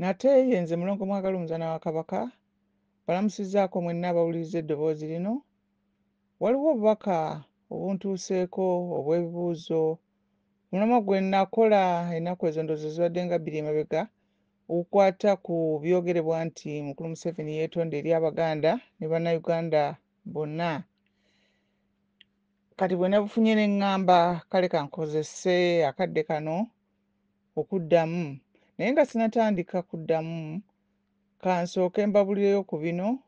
Nate ye nze Mulongo Mwagala Omuzaana wa Kabaka, mbalamusizzaako mwenna abawuliriza eddoboozi lino. Waliwo obubaka obuntuuseeko obw'ebibuuzo ku mulamwa gwe nakola ennaku ezo ndowooza zibadde nga bbiri emabega ogukwata ku byogerebwa nti Mukulu Museveni yeetonda eri Abaganda ne Bannayuganda bonna. Kati bwe nabufunye ne ŋŋamba kale kankozese akadde kano okuddamu. Naye nga sinnatandika kuddamu, kansooke mbabuulireyo ku bino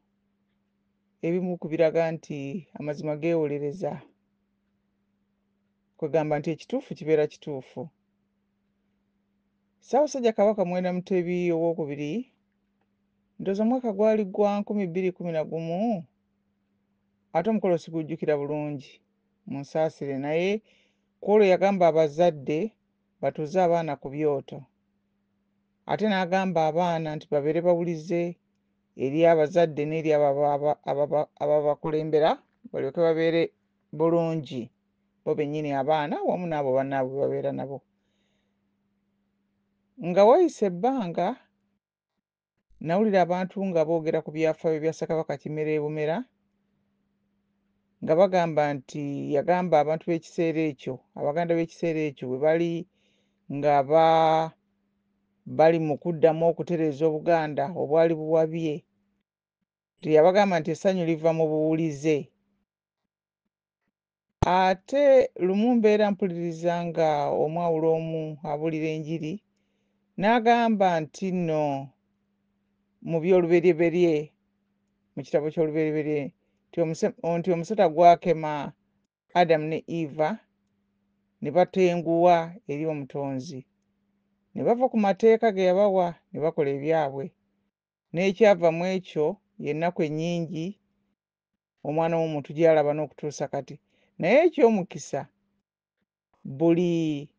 ebimu ku biraga nti amazima geewolereza. Kwegamba nti ekituufu kibeera kituufu. Ssaabasajja Kabaka Muwenda Mutebi Owookubiri, ndowooza omwaka gwali gwa 2011, ate omukolo sigujjukira bulungi, munsaasire, naye ku olwo yagamba abazadde batuuze abaana ku byoto. Ate n'agamba abaana nti babeere bawulize eri abazadde n'eri ababakulembera balyoke babeere bulungi bo bennyini abaana wamu n'abo bannaabwe babeera nabo. Nga wayise ebbanga nawulira abantu nga boogera ku byafaayo bya Ssekabaka Kimera e Bumera nga bagamba nti yagamba abantu b'ekiseera ekyo, Abaganda b'ekiseera ekyo bwe bali nga bali mu kuddamu okutereeza Obuganda obwali buwabye, nti yabagamba nti essanyu liva mu buwulize. Ate lumu mbeera mpuliriza nga omwawule omu abuulira enjiri n'agamba nti nno mu by'oluberyeberye, mu kitabo ky'oluberyeberye, nti omusota gwakema Adamu ne Eva ne batenguwa eri Omutonzi, ne bava ku mateeka ge yabawa ne bakola ebyabwe. N'ekyava mu ekyo y'ennaku ennyingi omwana w'omuntu gy'alaba n'okutuusa kati. Naye eky'omukisa buli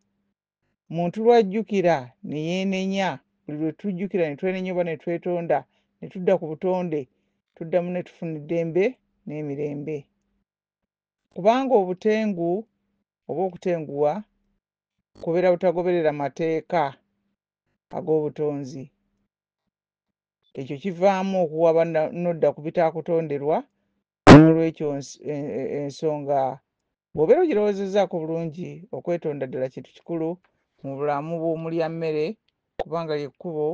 muntu lw'ajjukira ne yeenenya, buli lwe tujjukira ne twenenya oba ne twetonda ne tudda ku butonde, tuddamu ne tufuna eddembe n'emirembe. Kubanga obutengu oba okutenguwa kubeera butagoberera mateeka ag'obutonzi. Ekyo kivaamu okuwaba n'odda ku bitaakutonderwa, n'olwekyo ensonga bw'obeera ogirowoozezzaako bulungi, okwetonda ddala kintu kikulu mu bulamu bw'omulyammere kubanga ly'ekkubo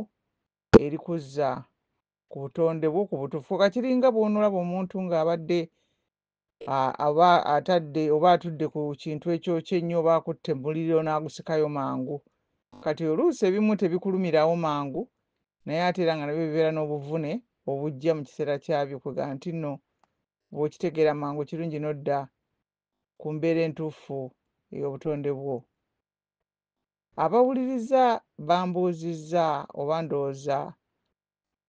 erikuzza ku butonde bwo ku butuufu. Kiringa bw'onoolaba omuntu ng'abadde aba atadde oba atudde ku kintu ekyokya ennyo oba akutte muliro n'agusikayo mangu. Kati oluusi ebimu tebikulumirawo mangu, naye ate era nga nabyo bibeera n'obuvune obujja mu kiseera kyabyo kwegamba nti nno bw'okitegeera mangu kirungi n'odda ku mbeera entuufu ey'obutonde bwo. Abawuliriza bambuuzizza oba ndowooza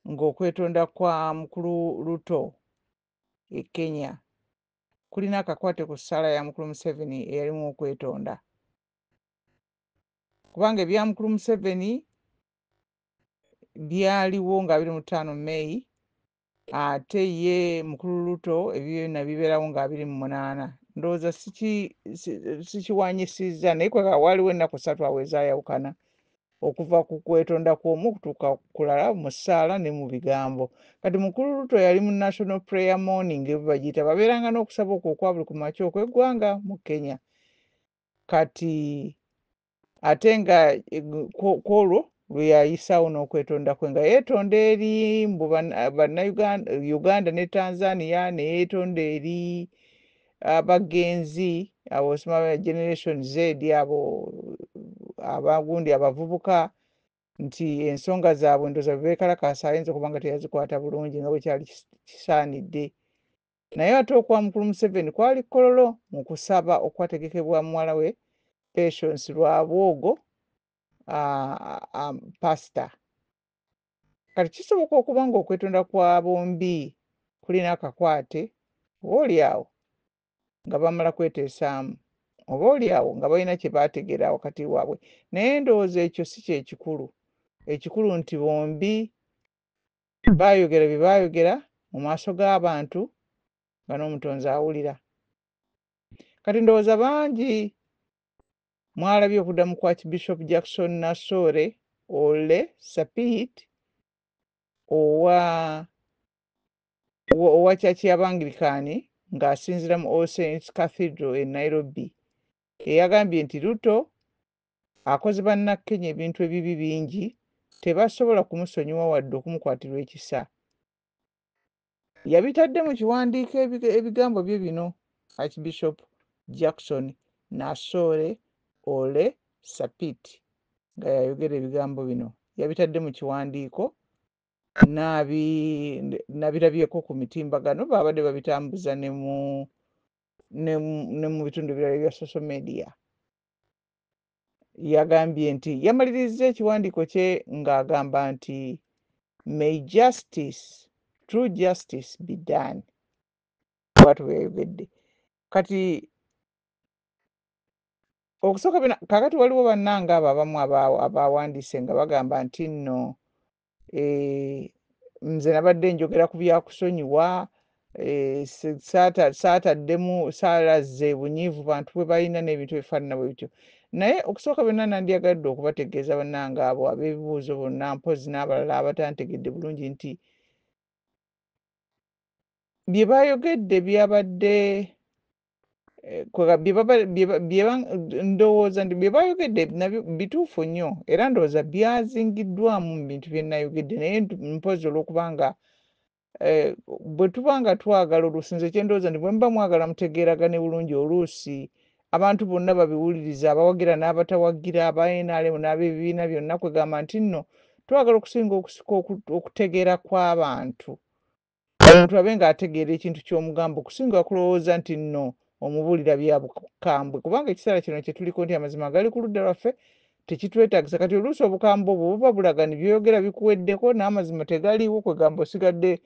ng'okwetonda kwa Mukulu Ruto e Kenya kulina akakwate ku ssaala ya Mukulu Museveni eyalimu okwetonda. Kubanga ebya Mukulu Museveni byaliwo nga 25 May, ate ye Mukulu Ruto ebibyo nabibeerawo nga 28. Ndowooza sikiwanyisizza, naye kweka waaliwo ennaku ssatu awo ezaayawukana okuva ku kwetonda kw'omu okutuuka kulala mu ssaala ne mu bigambo. Kati Mukulu Ruto yali mu National Prayer Morning bagiyita, babeeranga n'okusaba okwo okwa buli ku makya okw'eggwanga mu Kenya. Kati ate nga kwolwo lwe yayisaawo n'okwetonda kwe nga yeetonda eri mbu Bannayuganda ne Tanzania, ne yeetonda eri abagenzi abo osoma Generation Z, abo abagundi abavubuka, nti ensonga zaabwe ndowooza bwe beekalakaasa ayinza okuba nga teyazikwata bulungi nga bwe kyali kisaanidde. Naye ate okwa Mukulu Museveni kwali Kololo mu kusaba okwategekebwa muwala we Patience Rwabwogo pasita. Kati kisoboka okuba ng'okwetonda kwa bombi kulina akakwate, oba oli awo nga bamala kweteesaamu, oba oli awo nga balina kye baategeera wakati waabwe. Naye ndowooza ekyo si kye kikulu. Ekikulu nti bombi baayogera bye baayogera mu maaso g'abantu nga n'Omutonzi awulira. Kati ndowooza bangi mwalabye okuddamu kwa Archbishop Jackson Nassore Ole Sapit owa Church y'Abangirikaani ng'asinziira mu All Saints Cathedral e Nairobi, eyagambye nti Ruto akoze bannakenya ebintu ebibi bingi, tebasobola kumusonyiwa wadde okumukwatirwa ekisa. Yabitadde mu kiwandiiko ebigambo bye bino Archbishop Jackson Nasore Ole Sapit nga yayogera ebigambo bino, yabitadde mu kiwandiiko nabirabyeko ku mitimbagano, babadde babitambuza ne mu bitundu ebirala ebya social media. Yagambye nti yamalirizza ekiwandiiko kye ng'agamba nti may justice, true justice be done. Bw'atyo bwe yayogedde. Kati okusooka kaakati waliwo bannange abo abamu abawandiise nga bagamba nti nno nze nabadde njogera ku byakusonyiwa, saataddemu saalaze bunyiivu bantu bwe balina n'ebintu ebifaanana bwe bityo. Naye okusooka byonna nandyagadde okubategeeza bannange abo ab'ebibuuzo bonna mpozzi n'abalala abatantegedde bulungi nti bye baayogedde byabadde ndowooza nti bye baayogedde nabyo bituufu nnyo, era ndowooza byazingiddwamu mu bintu bye nayogedde. Naye mpozzi olw'okubanga bwe tuba nga twagala oluusi, nze kye ndowooza nti bwe muba mwagala mutegeeragane bulungi, oluusi abantu bonna babiwuliriza, abawagira n'abatawagira, aba NRM n'ab'ebibiina byonna, kwegamba nti nno twagala okusinga okusika okutegeera kw'abantu, omuntu abe ng'ategeera ekintu ky'omugamba okusinga okulowooza nti nno omubuulira bya bukambwe, kubanga ekiseera kino kye tuliko nti amazima gali ku ludda lwaffe tekitwetaagisa. Kati oluusi obukambwe obwo buba bulaga nti by'oyogera bikuweddeko n'amazima tegaliiwo, kwegamba osigadde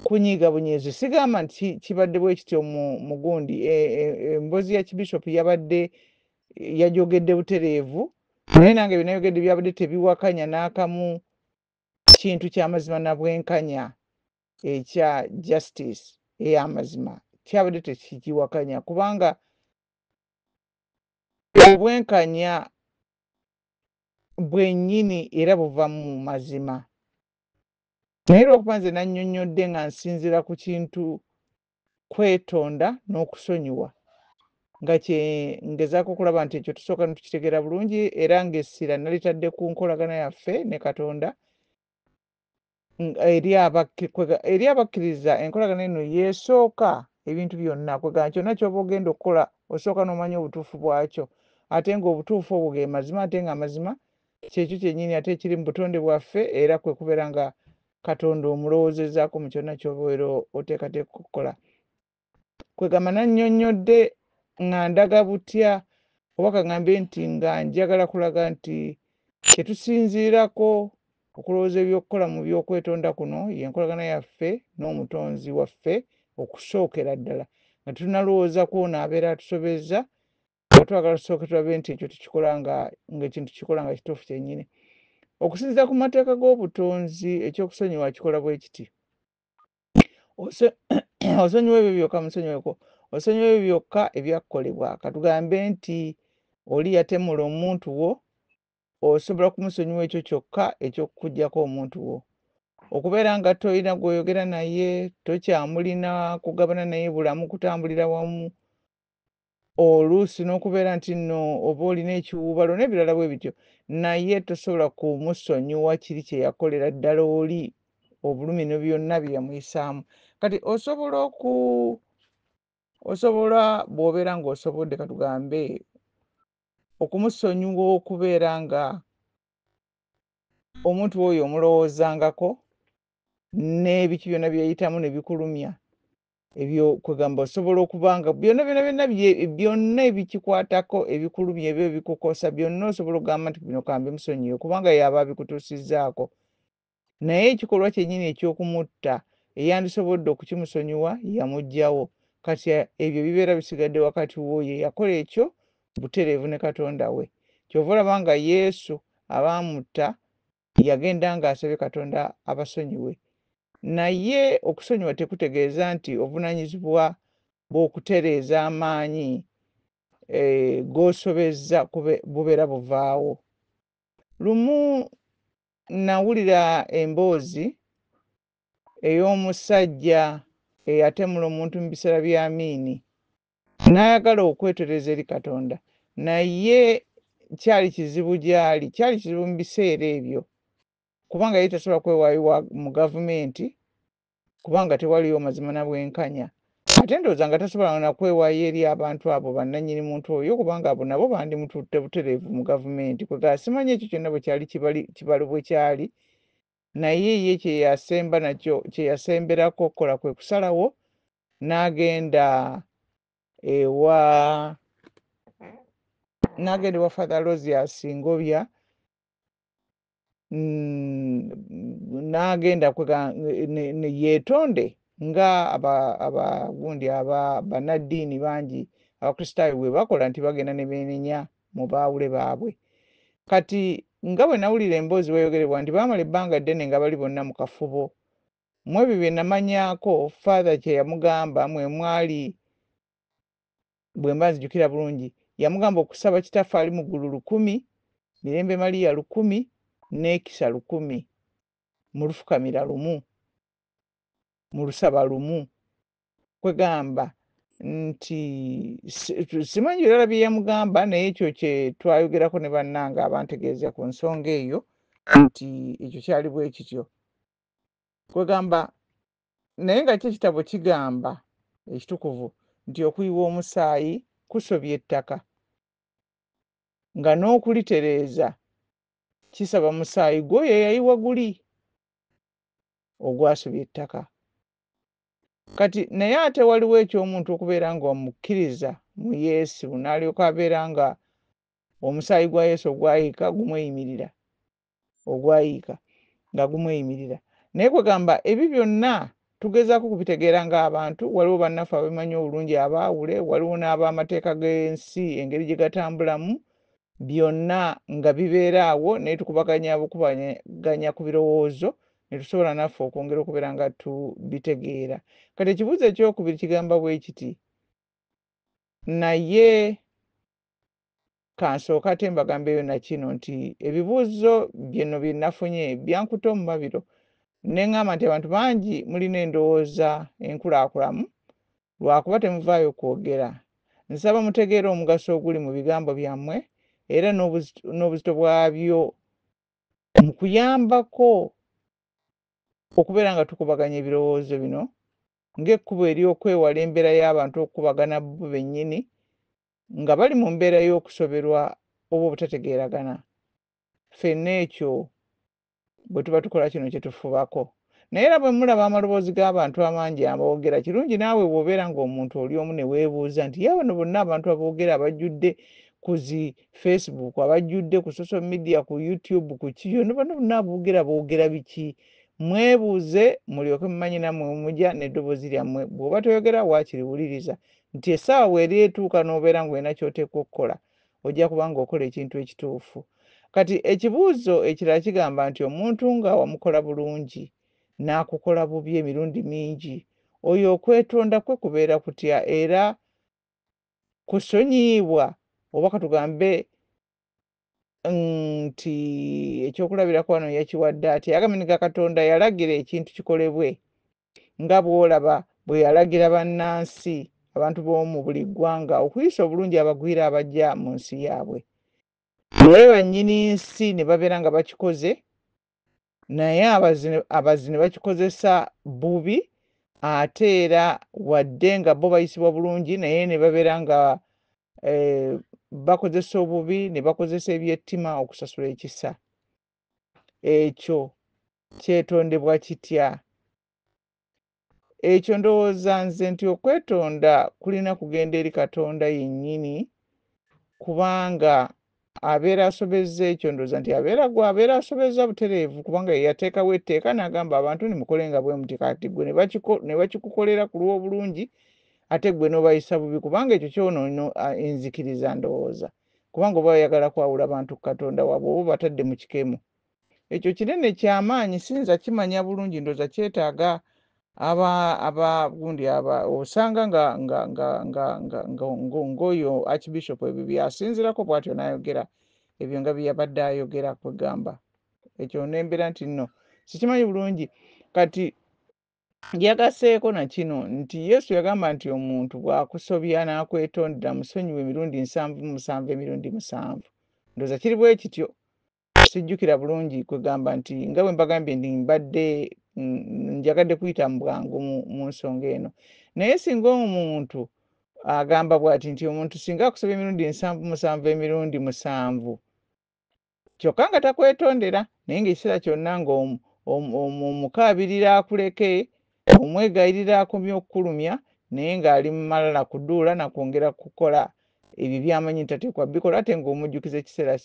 kunyiiga bunyiizi. Sigamba nti kibadde bwe kityo mu gundi emboozi ya Archbishop yabadde yajogedde butereevu, naye nange bye nayogedde byabadde tebiwakanya n'akamu kintu ky'amazima na bwenkanya ekya justice ey'amazima, kyabadde tekikiwakanya, kubanga obwenkanya bwennyini era buva mu mazima. Naye olw'okuba nze nannyonnyodde nga nsinziira ku kintu kwetonda n'okusonyiwa, nga kye ngezaako okulaba nti ekyo tusooka ne tukitegeera bulungi, era ng'essira nalitadde ku nkolagana yaffe ne Katonda eri abakkiriza. Enkolagana eno yeesooka ebintu byonna, kwegamba kyonna ky'oba ogenda okukola osooka n'omanya obutuufu bwakyo, ate ng'obutuufu obwo ge mazima, ate ng'amazima kyekyo kyennyini ate ekiri mu butonde bwaffe, era kwe kubeera nga Katonda omulowoozezaako mu kyonna ky'obeera oteekateeka okukola. Kwegamba nannyonnyodde nga ndaga butya, oba kaŋŋambe nti nga njagala kulaga nti kye tusinziirako okulowooza ebyokukola mu by'okwetonda kuno y'enkolagana yaffe n'omutonzi waffe okusookera ddala, nga tetunnalowooza ku ono abeera atusobezza, nga twagala tusooke tulabe nti ekyo tukikola ng'ekintu kikola nga kituufu kyennyini. Okusinziira ku mateeka g'obutonzi, ekyokusonyiwa kikola bwe kiti: osonyiwa ebyo byokka, musonyiweko, osonyiwa ebyo byokka ebyakolebwa. Katugambe nti oli yatemula omuntu wo, osobola kumusonyiwa ekyo kyokka eky'okukuggyako omuntu wo. Okubeera nga tolina gw'oyogera naye, tokyamulina kugabana naye bulamu, kutambulira wamu, oluusi n'okubeera nti nno oba olina ekiwuubalo n'ebirala bwe bityo, naye tosobola kumusonyiwa kiri kye yakolera ddala oli obulumi ne byonna bye yamuyisaamu. Kati osobola bw'obeera ng'osobodde katugambe okumusonyiwa okubeera nga omuntu oyo omulowoozangako n'ebiki byonna bye yayitamu ne bikulumya, ebyo kwegamba osobola okuba nga byonna byonna byonna byonna ebikikwatako ebikulumya ebyo ebikukosa byonna osobola okugamba nti bino kambe musonyiwe, kubanga y'aba abikutuusizzaako. Naye ekikolwa kyennyini eky'okumutta eyandisobodde okukimusonyiwa yamuggyawo. Kati ebyo bibeera bisigadde wakati w'oyo eyakola ekyo butereevu ne Katonda we. Ky'ova olaba nga Yesu abaamutta yagenda ng'asabye Katonda abasonyiwe. Naye okusonyiwa tekutegeeza nti obuvunaanyizibwa bw'okutereeza amaanyi g'osobezza bubeera buvaawo. Lumu nawulira emboozi ey'omusajja eyatemula omuntu mu biseera bya Amiini n'ayagala okwetereza eri Katonda, naye kyali kizibu gy'ali, kyali kizibu mu biseera ebyo kubanga yali tasobola kwewaayo mu gavumenti kubanga tewaliyo mazima na bwenkanya. Ate ndowooza nga tasobola na kwewaayo eri abantu abo bannannyini muntu oyo kubanga abo nabo bandimututte butereevu mu gavumenti. Kwegamba simanyi ekyo kyonna bwe kyali kibalo bwe kyali, naye ye kye yasemba nakyo, kye yasemberako okukola kwe kusalawo n'agenda ewa Father Aloysius Ngobya, n'agenda yeetonde nga abagundi aba bannaddiini bangi Abakristaayo bwe bakola nti bagenda ne beenenya mu baawule baabwe. Kati nga bwe nawulira emboozi weeyogerebwa nti baamala ebbanga ddene nga bali bonna mu kafubo, mu ebyo bye namanyaako Father kye yamugamba mwe mwali, bwe mba nzijukira bulungi, yamugamba okusaba Kitaffe ali mu ggulu 1000, Mirembe Maria 1000, n'ekisa 1000 mu lufukamira lumu, mu lusaba lumu. Kwegamba nti simanyi birala bye yamugamba, naye ekyo kye twayogerako ne bannange abantegeeza ku nsonga eyo nti ekyo kyali bwe kityo. Kwegamba naye nga kyo ekitabo kigamba ekitukuvu nti okuyiwa omusaayi kusobya ettaka, nga n'okulitereeza kisaba musaayi gw'oyo eyayiwa guli ogwasobya ettaka. Kati naye ate waliwo eky'omuntu okubeera nga omukkiriza mu Yesu n'alyoka abeera nga omusaayi gwa Yesu ogwayiika gumweyimirira, ogwayiika nga gumweyimirira. Naye kwegamba ebyo byonna tugezaako kubitegeera ng'abantu, waliwo bannaffe ababimanyi obulungi abaawule, waliwo n'ab'amateeka g'ensi engeri gye gatambulamu, byonna nga bibeera awo, naye tukubaganya bukubaganya ku birowoozo ne tusobola naffe okwongera okubeera nga tubitegeera. Kati ekibuuzo ekyokubiri kigamba bwe kiti, naye kansooka ate mbagambeyo na kino nti ebibuuzo bino bye nafunye byankutte omubabiro, ne ŋŋamba nti abantu bangi mulina endowooza enkulaakulanamu lwakuba temuvaayo kwogera. Nsaba mutegeere omugaso oguli mu bigambo byammwe era n'obuzito bwabyo mu kuyambako okubeera nga tukubaganya ebirowoozo bino ng'ekkubo ery'okwewala embeera y'abantu okukubagana bo bennyini nga bali mu mbeera y'okusoberwa oba obutategeeragana. Ffenna ekyo bwe tuba tukola kino kye tufubako. Naye era bwe mulaba amaloboozi g'abantu amangi aboogera, kirungi naawe bw'obeera ng'omuntu oli omu ne weebuuza nti ye bano bonna abantu aboogera abajjudde ku zi Facebook, abajjudde ku social media, ku YouTube, ku ki, yonna bano bonna aboogera boogera biki? Mwebuuze mulyoke mumanye nammwe mujja n'eddoboozi lyammwe. Bw'oba toyogera waakiri wuliriza nti essaawa bw'eri etuuka n'obeera ng'olina ky'oteekwa okukola, ojja kuba ng'okola ekintu ekituufu. Kati ekibuuzo ekirala kigamba nti omuntu nga wamukola bulungi n'akukola bubi emirundi mingi, oyo okwetonda kwe kubeera kutya era kusonyiyibwa? Oba katugambe nti ekyokulabirako wano yakiwadde atya? Yagambye nga Katonda yalagira ekintu kikolebwe nga bw'olaba bwe yalagira bannansi abantu b'omu buli ggwanga okuyisa obulungi abagwira abajja mu nsi yaabwe. Naye bannyini nsi ne babeera nga bakikoze, naye abazi ne bakikozesa bubi, ate era wadde nga bo bayisibwa bulungi naye ne babeera nga bakozesa obubi, ne bakozesa ebyettima okusasula ekisa. Ekyo kyetondebwa kitya? Ekyo ndowooza nze nti okwetonda kulina kugenda eri Katonda yennyini, kubanga abeera asobezza ekyo, ndowooza nti abeera asobezza butereevu, kubanga ye yateekawo etteeka n'agamba abantu nti mukole nga bwe muti, kati ggwe ne bakikukolera ku lw'obulungi ate ggwe n'obayisa bubi, kubanga ekyo kyonoona enzikiriza ndowooza, kubanga oba oyagala kwawula bantu ku Katonda waabwe oba obatadde mu kikemo. Ekyo kinene kyamaanyi, siyinza kimanya bulungi, ndowooza kyetaaga abagundi aba osanga nga nga nga nga nga ng'oyo Archbishop ebyo byasinzirako bw'atyo n'ayogera ebyo nga bye yabadde ayogera. Kwegamba ekyo nembeera nti nno sikimanyi bulungi. Kati Yagasseeko na kino nti Yesu yagamba nti omuntu bw'akusobya n'akwetondera musonyiwe emirundi 77 emirundi 7. Ndowooza kiri bwe kityo, sijjukira bulungi kwegamba nti nga bwe mbagambye nti mbadde njagadde kuyita mu bwangu mu nsonga eno. Naye singa omuntu agamba bw'ati nti omuntu singa akusobya emirundi 77 emirundi 7 kyokka nga takwetondera naye ng'ekiseera kyonna ng'omukaabirira akuleke, omwegayirira akomye okukulumya, naye ng'ali mu malala kuduula na kwongera kukola ebyo by'amanyi nti tateekwa bikola ate ng'omujjukiza ekiseera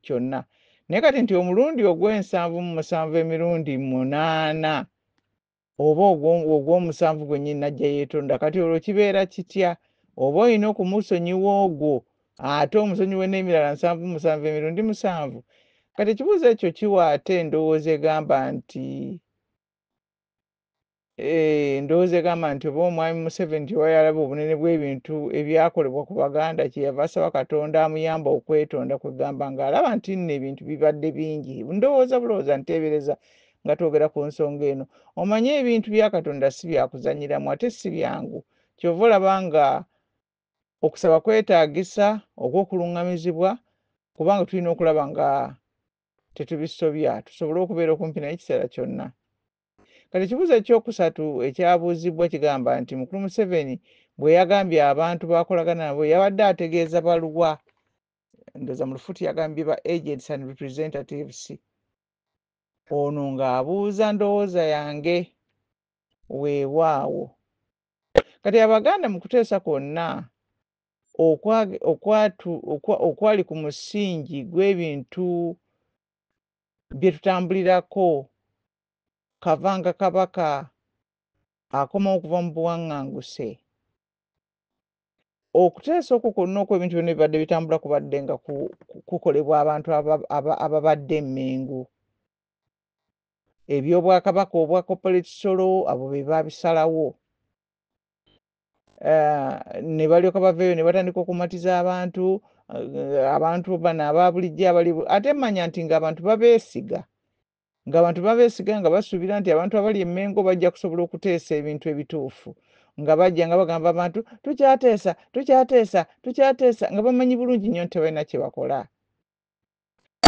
kyonna. Naye kati nti omulundi ogw'ensanvu mu 7 emirundi 8 oba ogw'omusanvu gwennyini n'ajja yeetonda, kati olwo kibeera kitya? Oba olina okumusonyiwa ogwo ate omusonyiwe n'emirala 77 emirundi 7? Kati ekibuuzo ekyo kiwa ate endowooza egamba nti endowooza egamba nti oba omwami Museveni tewayalaba obunene bw'ebintu ebyakolebwa ku Baganda kyeyava asaba Katonda amuyamba okwetonda, kwegamba ng'alaba nti nno ebintu bibadde bingi. Ndowooza bulowooza, nteebereza nga twogera ku nsonga eno. Omanye ebintu bya Katonda si byakuzannyiramu ate si byangu. Ky'ova olaba nga okusaba kwetaagisa okw'okuluŋŋamizibwa kubanga tulina okulaba nga tetubisobya tusobole okubeera okumpi naye ekiseera kyonna. Kati ekibuuzo ekyokusatu ekyabuuzibwa kigamba nti Mukulu Museveni bwe yagambye abantu b'akolagana nabo yabadde ategeeza baluwa? Ndowooza mu lufuuti yagambye ba agents and representatives. Ono ng'abuuza ndowooza yange weewaawo. Kati Abaganda mu kuteesa kwonna okwali ku musingi gw'ebintu bye tutambulirako kavanga Kabaka akomawo okuva mu buwaŋŋanguse. Okuteesa okwo kwonna okw'ebintu byonna ebibadde bitambula kubadde nga kukolebwa abantu ababadde e Mmengo. Ebyobwakabaka obwa corporate solo abo be baabisalawo. Ne balyoka baveeyo ne batandika okumatiza abantu, abantu bano aba bulijjo abali ate manya nti ng'abantu babeesiga, ng'abantu babeesiga nga basuubira nti abantu abali e Mmengo bajja kusobola okuteesa ebintu ebituufu. Nga bajja nga bagamba abantu tukyateesa, tukyateesa, tukyateesa nga bamanyi bulungi nnyo nti tebalina kye bakola.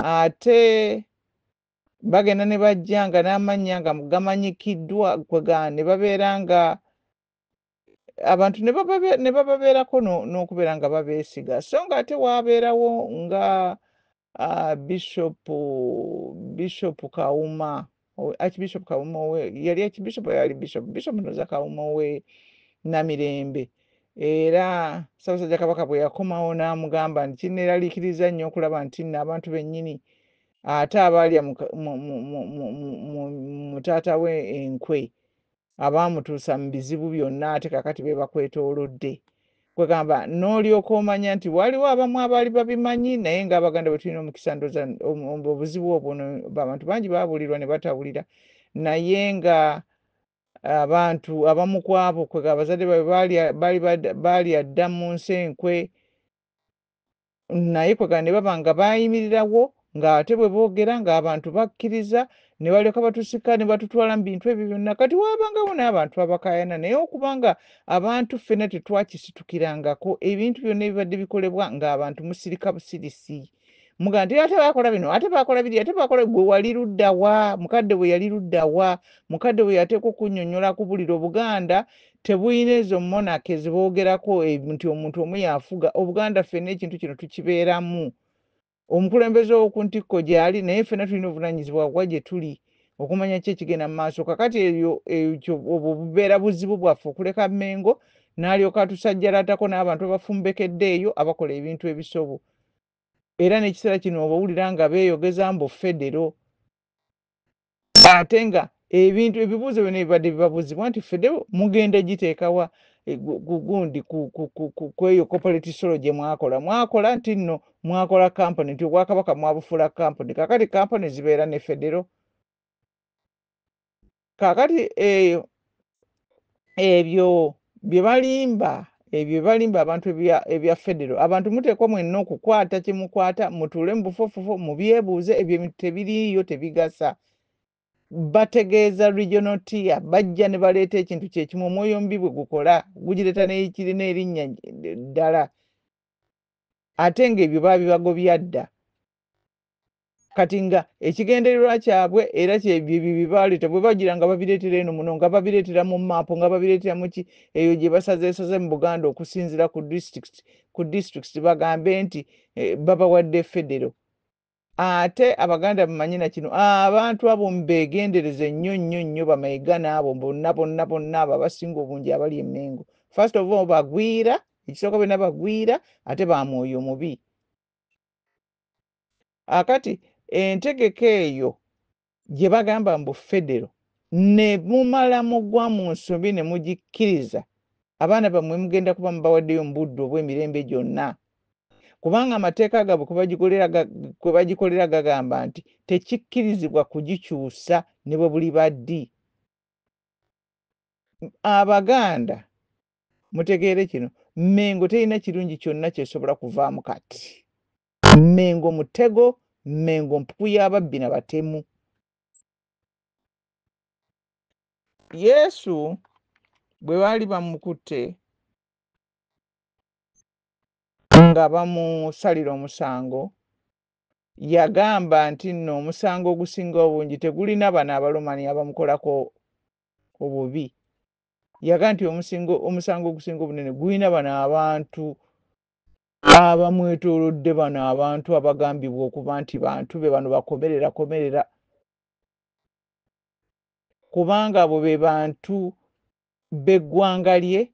Ate bagenda ne bajja nga n'amannya nga gamanyikiddwa kwega ne babeera nga abantu ne bababeerako n'okubeera nga babeesiga. So ng'ate waabeerawo nga Bishop Kawuma, Archbishop Kawuma owe yali Archbishop oba yali Bishop? Bishop ndowooza Kawuma ow'e Namirembe. Era Ssaabasajja Kabaka bwe yakomawo n'amugamba nti kinneeraliikiriza nnyo okulaba nti nno abantu bennyini ate abaalya mu taata we enkwe abaamutuusa mu bizibu byonna ate kaakati be bakwetoolodde. Kwegamba n'olyoka omanya nti waliwo abamu abaali babimanyi naye ng'Abaganda bwe tulina omukisa ndowooza obuzibu obwo abantu bangi baabuulirwa ne batawulira naye nga abantu abamu ku abo kwegamba abazadde baabwe baalya dda mu nsi enkwe naye kwegamba ne baba nga baayimirirawo ng'ate bwe boogera ng'abantu bakkiriza ne balyoka batusika ne batutwala mu bintu ebyo byonna. Kati waabangawo n'abantu abakaayana naye okubanga abantu ffenna tetwakisitukirangako ebintu byonna ebibadde bikolebwa ng'abantu musirika busirisi. Mugamba nti ate baakola bino, ate baakola biri, ate baakola gwe wali ludda wa? Mukadde we yali ludda wa? Mukadde we yateekwa okunnyonnyola akubulira Obuganda tebuyina ezo monarchy ze boogerako nti omuntu omu y'afuga. Obuganda ffenna ekintu kino tukibeeramu. Omukulembeze ow'oku ntikko gy'ali naye ffenna tulina obuvunaanyizibwa bwa gye tuli okumanya ki ekigenda mu maaso. Kaakati ebyo ekyo obwo bubeera buzibu bwaffe okuleka Mmengo n'alyoka atusajjalatako n'abantu abafumbekedde eyo abakola ebintu ebisobo. Era n'ekiseera kino obawulira nga beeyogeza mbu federo. Ate nga ebintu ebibuuzo byonna ebibadde bibabuuzibwa nti federo mugenda giteeka wa gundi ku eyo corporate solo gye mwakola. Mwakola nti nno mwakola kampuni nti Obwakabaka mwabufuula kampuni. Kaakati kampuni zibeera ne federo. Kaakati eyo ebyo bye balimba ebyo bye balimba abantu ebya federo abantu muteekwa mwenna okukwata kye mukwata mutuule mu bufofofo mubyebuuze ebyo ebintu tebiriiyo tebigasa. Bategeeza regional tier, bajja ne baleeta ekintu kyekimu. Omwoyo omubi bwe gukola gugireeta n'ekirina erinnya ddala, ate ng'ebyo baabibagobya dda. Kati nga ekigendererwa kyabwe era kyebyo bye baleeta, bwe bagira nga babireetera eno muno, nga babireetera mu maapu, nga babireetera mu ki eyo gye basazeesaze mu Buganda okusinziira ku districts, bagambe nti babawadde federo. Ate Abaganda bamanyi na kino, abantu abo mubeegendereze nnyo nnyo nnyo. Bamayiga n'abo bonna bonna bonna, abo abasinga obungi abali e Mmengo, first of all bagwira. Ekisooka, byonna bagwira, ate ba mwoyo mubi. Akati entegeka eyo gye bagamba mbu federo, ne mumala mugwa mu nsobi ne mugikkiriza, abaana bammwe mugenda kuba mubawaddeyo mu buddu obw'emirembe gyonna, kubanga amateeka gaabwe kwe bagikolera gagamba nti tekikkirizibwa kugikyusa ne bwe buliba ddi. Abaganda mutegeere kino, Mmengo terina kirungi kyonna kyesobola kuvaamu. Kati Mmengo mutego, Mmengo mpuku y'ababbi na batemu. Yesu bwe baali bamukutte nga bamusalira omusango, yagamba nti nno omusango ogusinga obungi tegulina bano Abalomani abamukolako obubi. Yagamba nti omusango ogusinga obunene gulina bano abantu abamwetoolodde, bano abantu abagambibwa okuba nti bantu be bano bakomerera komerera, kubanga abo be bantu b'eggwanga lye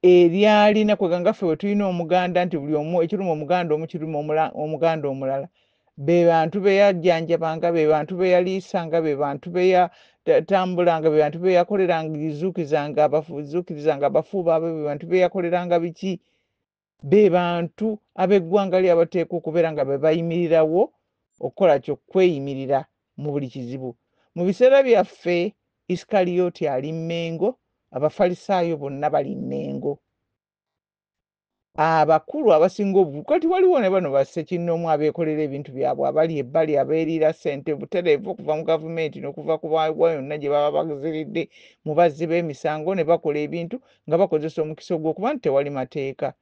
eryalina. Kweganga ffe bwe tulina Omuganda nti buli omu ekiruma Omuganda omu kiruma Omuganda omulala. Be bantu be yajjanjabanga, be bantu be yaliisanga, be bantu be yatambulanga, be bantu be yakoleranga, zuukizanga abafu, zuukirizanga abafu baabwe, be bantu be yakoleranga biki. Be bantu ab'eggwanga lye abateekwa okubeera nga be bayimirirawo okukola kyokweyimirira mu buli kizibu. Mu biseera byaffe, Isikaliyooti ali Mmengo, Abafalisaayo bonna bali Mmengo, abakulu abasinga obukulu. Kati waliwo ne bano bassekinnoomu abeekolera ebintu byabwe, abali ebbali, abeeriira ssente butereevu okuva mu gavumenti n'okuva ku bawa yonna gye baba baziridde mu bazzi b'emisango, ne bakola ebintu nga bakozesa omukisa ogw'okuba nti tewali mateeka.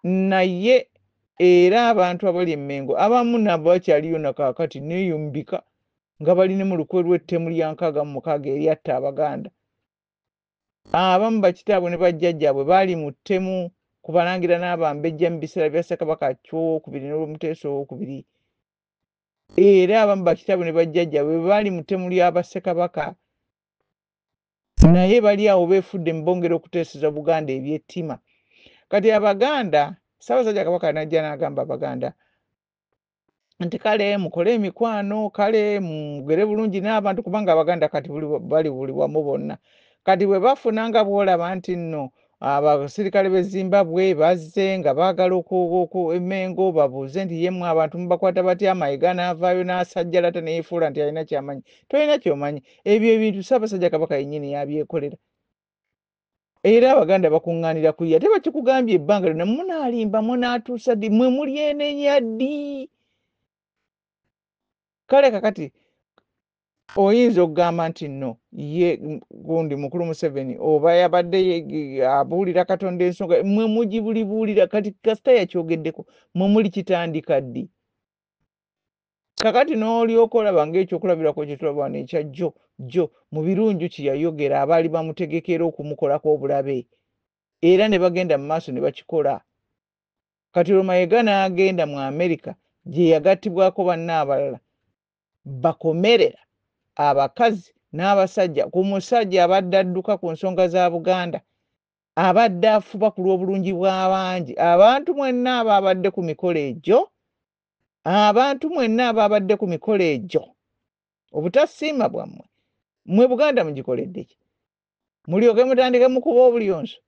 Naye era abantu abali e Mmengo abamu nabo bakyaliyo nakaakati neeyo mu bika, nga bali ne mu lukwe lw'ettemu lya 66 eryatta Abaganda. Abamu bakitaabwe ne bajjajjaabwe baali mu ttemu ku Balangira n'Abambejja mu biseera bya Ssekabaka Chwa Owookubiri n'Olwomuteesa Owookubiri. Era abamu bakitaabwe ne bajjajjaabwe baali mu ttemu lya Bassekabaka, naye bali awo beefudde mu bongera okuteeseza Buganda ebyettima. Kati Abaganda, Ssaabasajja Kabaka n'ajja n'agamba Abaganda nti kale mukole emikwano, kale mugere bulungi n'abantu, kubanga Abaganda kati bali buli wamu bonna. Kati bwe bafuna nga bw'olaba nti nno abasirikale b'e Zimbabwe bazze nga baagala Emmengo, babuuze nti ye mmwe abantu mubakwata batya? Mayiga n'avaayo n'asajjalata ne yeefuula nti alina ky'amanyi. Tolina ky'omanyi. Ebyo ebintu Ssaabasajja Kabaka yennyini yabyekolera. Era Abaganda bakuŋŋaanira ku ye. Ate bakikugambye ebbanga lyonna, munaalimba munaatuusa ddi? Mmwe mulyenenya ddi? Kale kakati oyinza okugamba nti nno ye gundi mukulu Museveni oba yabadde abuulira Katonda ensonga, mmwe mugibulibuulira. Kati kasita yakyogeddeko, mmwe muli kitandika ddi? Kakati n'olyoka olaba ng'ekyokulabirako kye tulaba wano ekya jjo jjo mu birungi kye yayogera, abaali bamutegekera okumukolako obulabe era ne bagenda mu maaso ne bakikola. Kati olwo Mayiga n'agenda mu Amerika gye yagattibwako banne abalala bakomerera abakazi n'abasajja ku musajja abadde adduka ku nsonga za Buganda, abadde afuba ku lw'obulungi bw'abangi. Abantu mwenna abaabadde ku mikolo egyo, abantu mwenna abaabadde ku mikolo egyo, obutasiima bwammwe, mmwe Buganda mugikoledde ki? Mulyoke mutandike mukuba obulyonso,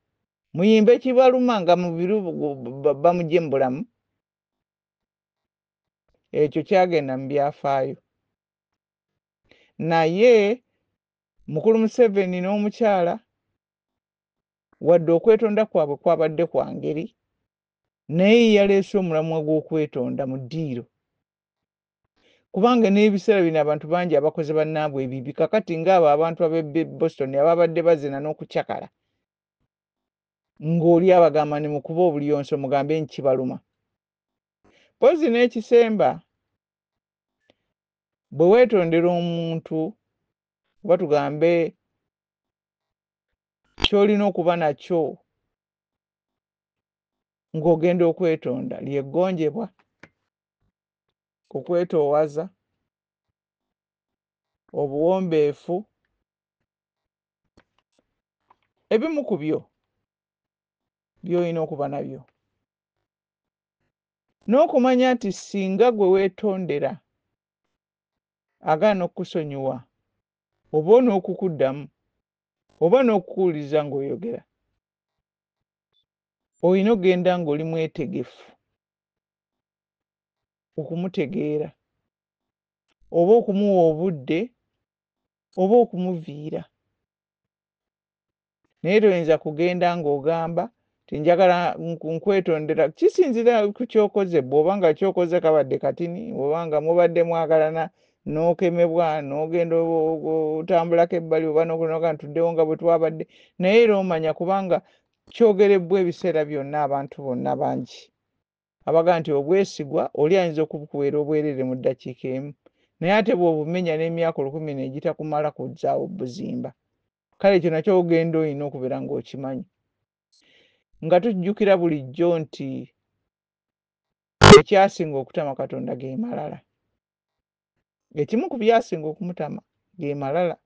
muyimbe kibaluma nga mubiru bamugye mu bulamu. Ekyo kyagenda mu byafaayo. Naye mukulu Museveni n'omukyala, wadde okwetonda kwabwe kwabadde kwa ngeri, naye yaleese omulamwa gw'okwetonda mu ddiiro. Kubanga n'ebiseera bino abantu bangi abakoze bannaabwe ebibi, kakati ng'abo abantu ab'e Boston ababadde bazina n'okucakala, ng'oli abagamba ne mukuba obuliyonso mugambe nkibaluma. Mpozzi n'ekisemba, bwe weetondera omuntu oba tugambe ky'olina okuba nakyo ng'ogenda okwetonda lyeggonjebwa, okwetoowaza, obuwombeefu, ebimu ku byo by'olina okuba nabyo. N'okumanya nti singa gwe weetondera agaana okukusonyiwa oba n'okukuddamu oba n'okukuwuliriza ng'oyogera, olina okugenda ng'oli mwetegefu okumutegeera oba okumuwa obudde oba okumuviira. Naye toyinza kugenda ng'ogamba nti njagala nkwetondera. Kisinziira ku ky'okoze. Bw'oba nga ky'okoze kabadde katini, oba nga mubadde mwagalana n'okemebwa n'ogenda otambulako ebbali oba n'okunoga ntuddewo nga bwe twabadde, naye era omanya kubanga kyogerebbwa ebiseera byonna abantu bonna bangi abaga nti obwesigwa oli ayinza okubukuweera obwereere mu ddakiika emu, naye ate bw'obumenya n'emyaka 1000 negitakumala kuzzaawo buzimba. Kale ekyo nakyo ogenda olina okubeera ng'okimanyi, nga tujjukira bulijjo nti ekyasinga okutama Katonda ge malala. Ekimu ku byasinga okumutama ge malala.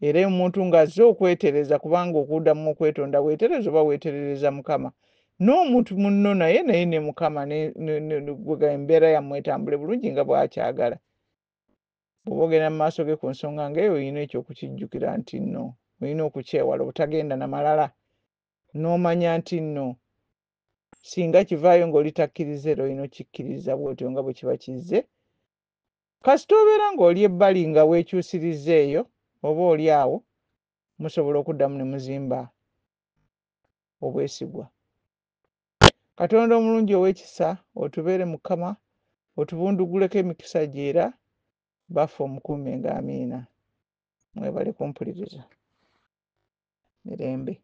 Era omuntu ng'azze okwetereza, kubanga okuddamu okwetonda weetereza oba weeterereza Mukama n'omuntu munno, naye ne Mukama embeera yammwe etambule bulungi nga bw'akyagala. Bw'oba ogenda mu maaso ge ku nsonga ng'eyo, olina ekyokukijjukira nti nno olina okukyewala obutagenda na malala, n'omanya nti nno singa kivaayo ng'oli takkiriza era olina okikkiriza bw'otyo nga bwe kiba kizze. Kasita obeera ng'oli ebbali nga weekyusirizza eyo oba oli awo, musobola okuddamu ne muzimba obwesigwa. Katonda omulungi ow'ekisa, otubeere Mukama, otubunduguleko emikisa gye era baffe omukuumenga. Amiina. Mwebale kumpuliriza. Mirembe.